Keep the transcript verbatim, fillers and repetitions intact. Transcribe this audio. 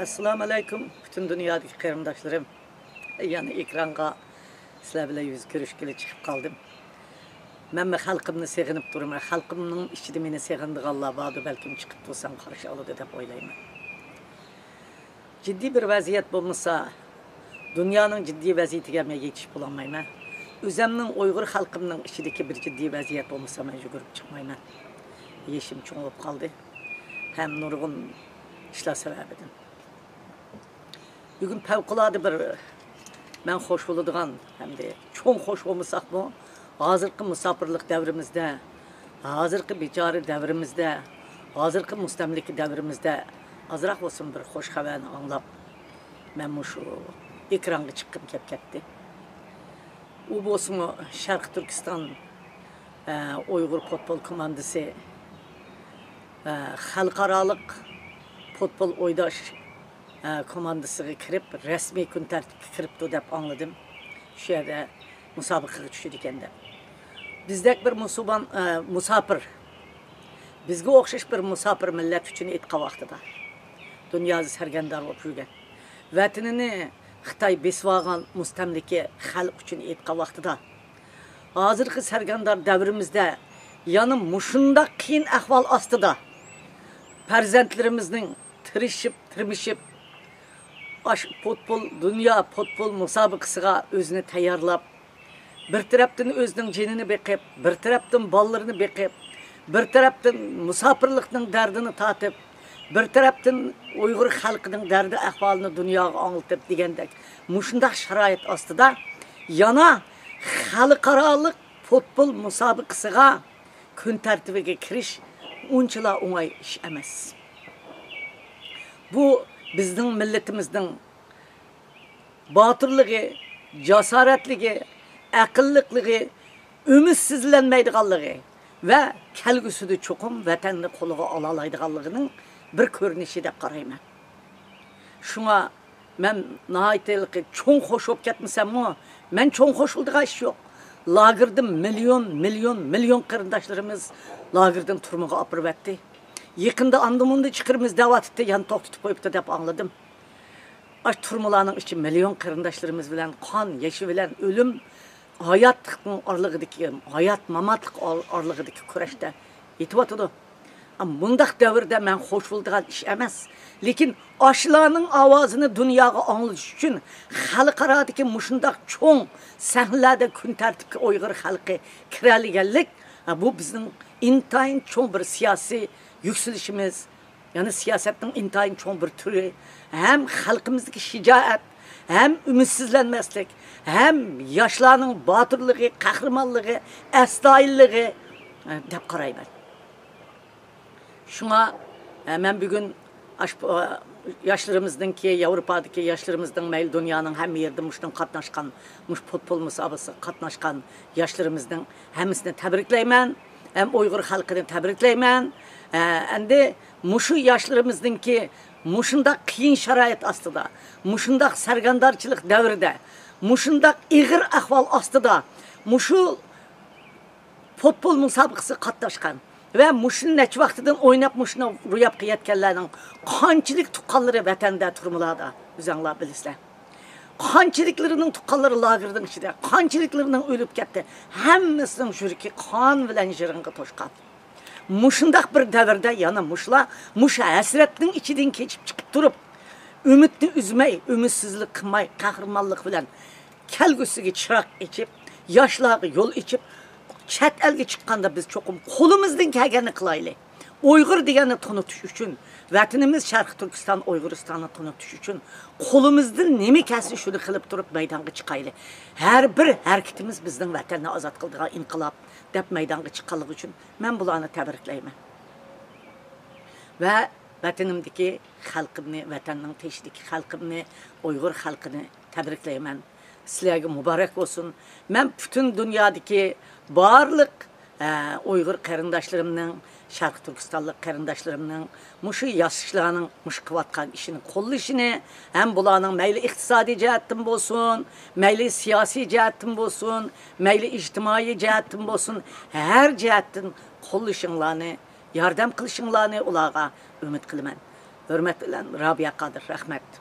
ئەسسالامۇ ئەلەيكۇم، پۈتۈن دۇنيادىكى قېرىنداشلىرىم. يەنە ئېكرانغا سىلەر بىلەن يۈز كۆرۈشكىلى چىقىپ قالدىم. مەنمۇ خەلقىمنى سېغىنىپ تۇرىمەن. خەلقىمنىڭ ئىچىدە مېنى سېغىنىدىغانلار باردۇ، بەلكىم چىقىپ تۇرسام قارشى ئالىدۇ دەپ ئويلايمەن. جىددىي بىر ۋەزىيەت بولمىسا، دۇنيانىڭ جىددىي ۋەزىيىتىگە مەن يېتىشىپ بولالمايمەن. ئۆزەمنىڭ ئۇيغۇر خەلقىمنىڭ ئىچىدىكى بىر جىددىي ۋەزىيەت بولمىسا، مەن يۈگۈرۈپ چىقمايمەن. يېشىم چوڭ بولۇپ قالدى ھەم نۇرغۇن ئىشلار سەۋەبىدىن. بۈگۈن پەۋقۇلئاددە بىر مەن خوش بولىدىغان، ھەمدە چوڭ خوش بولمىساقمۇ، ھازىرقى مۇساپىرلىق دەۋرىمىزدە، ھازىرقى بىچارە دەۋرىمىزدە، ھازىرقى مۇستەملىكە دەۋرىمىزدە ئازراق بولسىمۇ بىر خوش خەۋەرنى ئاڭلاپ، مەن مۇشۇ ئېكرانغا چىققۇم كەپ كەتتى. ئۇ بولسىمۇ شەرقىي تۈركىستان، ئە، ئۇيغۇر پۇتبول كوماندىسى، ئە، خەلقئارالىق پۇتبول ئويداش، ئە، كوماندىسىغا كىرىپ، رەسمىي كۈن تەرتىپكە كىرىپتۇ دەپ ئاڭلىدىم. شۇ يەردە مۇسابىقىگە چۈشىدىكەن دەپ. بىزدەك بىر مۇسۇلمان، ئە، مۇساپىر، بىزگە ئوخشاش بىر مۇساپىر مىللەت ئۈچۈن ئېيتقان ۋاقتىدا، دۇنيادا سەرگەردان بولۇپ يۈرگەن، ۋەتىنىنى خىتاي بېسىۋالغان مۇستەملىكە خەلق ئۈچۈن ئېيتقان ۋاقتىدا، ھازىرقى سەرگەردان دەۋرىمىزدە يەنە مۇشۇنداق قىيىن ئەھۋال ئاستىدا پەرزەنتلىرىمىزنىڭ تىرىشىپ، تىرمىشىپ، ئاشۇ پۇتبول، دۇنيا پۇتبول مۇسابىقىسىغا ئۆزىنى تەييارلاپ، بىر تەرەپتىن ئۆزىنىڭ جېنىنى بېقىپ، بىر تەرەپتىن بالىلىرىنى بېقىپ، بىر تەرەپتىن مۇساپىرلىقنىڭ دەردىنى تارتىپ، بىر تەرەپتىن ئۇيغۇر خەلقىنىڭ دەردى ئەھۋالىنى دۇنياغا ئاڭلىتىپ دېگەندەك، مۇشۇنداق شارائىت ئاستىدا يەنە خەلقئارالىق پۇتبول مۇسابىقىسىغا كۈن تەرتىپىگە كىرىش ئۇنچىلا ئوڭاي ئىش ئەمەس. بۇ بىزنىڭ مىللىتىمىزنىڭ باتۇرلۇقى، جاسارەتلىكى، ئەقىللىقلىقى، ئۈمىدسىزلەنمەيدىغانلىقى ۋە كەلگۈسىدە چوقۇم ۋەتەننى قولىغا ئالالايدىغانلىقىنىڭ بىر كۆرۈنۈشى دەپ قارايمەن. شۇڭا مەن ناھايىتى چوڭ خوش بولۇپ كەتمىسەممۇ، مەن چوڭ خوش بولىدىغان ئىش يوق. لاگېردا مىليون، مىليون، مىليون قېرىنداشلىرىمىز لاگېردىن تۈرمىگە ئاپىرىۋەتتى. يېقىندا ئاندىمۇندا چىقىرىمىز دەۋاتىتتى، يەنە توختىتىپ قويۇپتۇ دەپ ئاڭلىدىم. ئاشۇ تۈرمىلارنىڭ ئىچى مىليون قېرىنداشلىرىمىز بىلەن قان، يېشى بىلەن ئۆلۈم، ھاياتلىقنىڭ ئارىلىقىدىكى، ھايات ماماتلىق ئار-، ئارىلىقىدىكى كۈرەشتە يېتىۋاتىدۇ. مۇنداق دەۋردە مەن خوش بولىدىغان ئىش ئەمەس. لېكىن ئاشۇلارنىڭ ئاۋازىنى دۇنياغا ئاڭلىتىش ئۈچۈن خەلقئارادىكى مۇشۇنداق چوڭ سەھنىلەردە كۈن تەرتىپكە ئۇيغۇر خەلقى كىرەلىگەنلىك، بۇ بىزنىڭ ئىنتايىن چوڭ بىر سىياسىي يۈكسىلىشىمىز، يەنى سىياسەتنىڭ ئىنتايىن چوڭ بىر تۈرى، ھەم خەلقىمىزدىكى شىجائەت، ھەم ئۈمىدسىزلەنمەسلىك، ھەم ياشلارنىڭ باتۇرلۇقى، قەھرىمانلىقى، ئەستايىدىللىقى، ئە، دەپ قارايمەن. شۇڭا، ئە، مەن بۈگۈن ئاشۇ، ئە، ياشلىرىمىزنىڭكى، ياۋروپادىكى ياشلىرىمىزنىڭ، مەيلى دۇنيانىڭ ھەممە يېرىدە مۇشۇنىڭ قاتناشقان، مۇشۇ پۇتبول مۇسابىقىسىگە قاتناشقان ياشلىرىمىزنىڭ ھەممىسىنى تەبرىكلەيمەن. ھەم ئۇيغۇر خەلقىنى تەبرىكلەيمەن. ئە، ئەمدى مۇشۇ ياشلىرىمىزنىڭكى مۇشۇنداق قىيىن شارائىت ئاستىدا، مۇشۇنداق سەرگەردانچىلىق دەۋرىدە، مۇشۇنداق ئېغىر ئەھۋال ئاستىدا، مۇشۇ پۇتبول مۇسابىقىسىگە قاتناشقان ۋە مۇشۇ نەچچە ۋاقتىدىن ئويناپ، مۇشۇ روياپقا يەتكەنلەرنىڭ قانچىلىك تۇغقانلىرى ۋەتەندە، تۈرمىلاردا، ئۆزەڭلار بىلىسىلەر. قانچىلىكلىرىنىڭ تۇغقانلىرى لاگېرنىڭ ئىچىدە، قانچىلىكلىرىنىڭ ئۆلۈپ كەتتى. ھەممىسىنىڭ يۈرىكى قان بىلەن يىغىنغا توشقان. مۇشۇنداق بىر دەۋردە يەنە مۇشۇلار مۇشۇ ھەسرەتنىڭ ئىچىدىن كېچىپ چىقىپ تۇرۇپ، ئۈمىدنى ئۈزمەي، ئۈمىدسىزلىك قىلماي، قەھرىمانلىق بىلەن كەلگۈسىگە چىراغ ئېچىپ، ياشلارغا يول ئېچىپ، چەت ئەلگە چىققاندا بىز چوقۇم قولىمىزدىن كەلگەننى قىلايلى. ئۇيغۇر دېگەننى تونۇتۇش ئۈچۈن، ۋەتىنىمىز شەرقىي تۈركىستان، ئۇيغۇرىستاننى تونۇتۇش ئۈچۈن قولىمىزدىن نېمە كەلسە شۇنى قىلىپ تۇرۇپ مەيدانغا چىقايلى. ھەر بىر ھەرىكىتىمىز بىزنىڭ ۋەتەننى ئازاد قىلىدىغان ئىنقىلاب دەپ مەيدانغا چىققانلىقى ئۈچۈن مەن بۇلارنى تەبرىكلەيمەن. ۋە ۋەتىنىمدىكى خەلقىمنى، ۋەتەننىڭ تېشىدىكى خەلقىمنى، ئۇيغۇر خەلقىنى تەبرىكلەيمەن. سىلەرگە مۇبارەك بولسۇن. مەن پۈتۈن دۇنيادىكى بارلىق، ئە، ئۇيغۇر قېرىنداشلىرىمنىڭ، شەرقىي تۈركىستانلىق قېرىنداشلىرىمنىڭ مۇشۇ ياشلارنىڭ مۇشۇ قىلىۋاتقان ئىشىنى قوللىشىنى، ھەم بۇلارنىڭ مەيلى ئىقتىسادىي جەھەتتىن بولسۇن، مەيلى سىياسىي جەھەتتىن بولسۇن، مەيلى ئىجتىمائىي جەھەتتىن بولسۇن، ھەر جەھەتتىن قوللىشىڭلارنى ياردەم قىلىشىڭلارنى ئۇلارغا ئۈمىد قىلىمەن. ھۆرمەت بىلەن، رابىيە قادىر. رەھمەت.